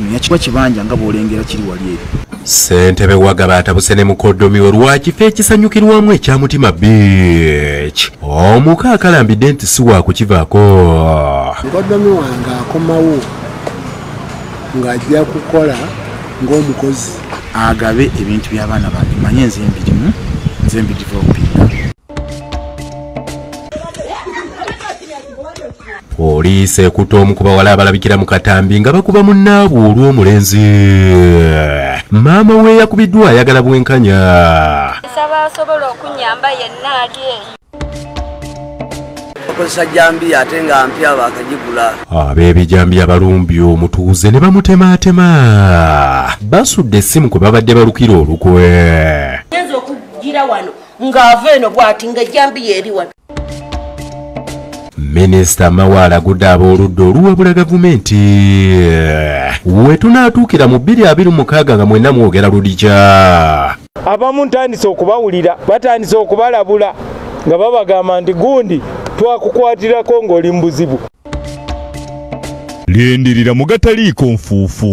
Kino yakiwa kibanja nga bw'olengera kiri wali eri. Ssentebe Wagaba atabuse ne mukoddomi we lwa kifo ekisanyukirwamu ekya Mutima Beach. Omuka akalambidde nti si waakukivaako. Mukoddomi wange akomawo ng'ajja kukola ng'omukozi. Agabe ebintu by'abaana bange manye nze mbirimu, nze mbidevelopinga. Poliisi ekutte omu ku bawala abalabikira mu katambi nga bakuba munnaabwe olw'omulenzi. Maama we yakubiddwa ayagala bwenkanya. Nsaba asobola okunnyamba yenna ali eyo. Bakozesa jambiya ate nga mpya baakagigula. Ab'ebijambiya balumbye omutuuze ne bamutemaatema. Basudde essimu kwe babadde balukira olukwe. Ngenze okugira wano ng'ava eno bw'ati nga jambiya eri wano. Minisita Mawa alagudde ab'oludda oluwabula gavumenti. We tunaatuukira mu 2026 nga mwenna mwogera ludikya. Abamu ntandise okubawulira, batandise okubalabula nga babagamba nti gundi twakukwatirako ng'oli mu buzibu. Lindirira mu gataliiko nfuufu.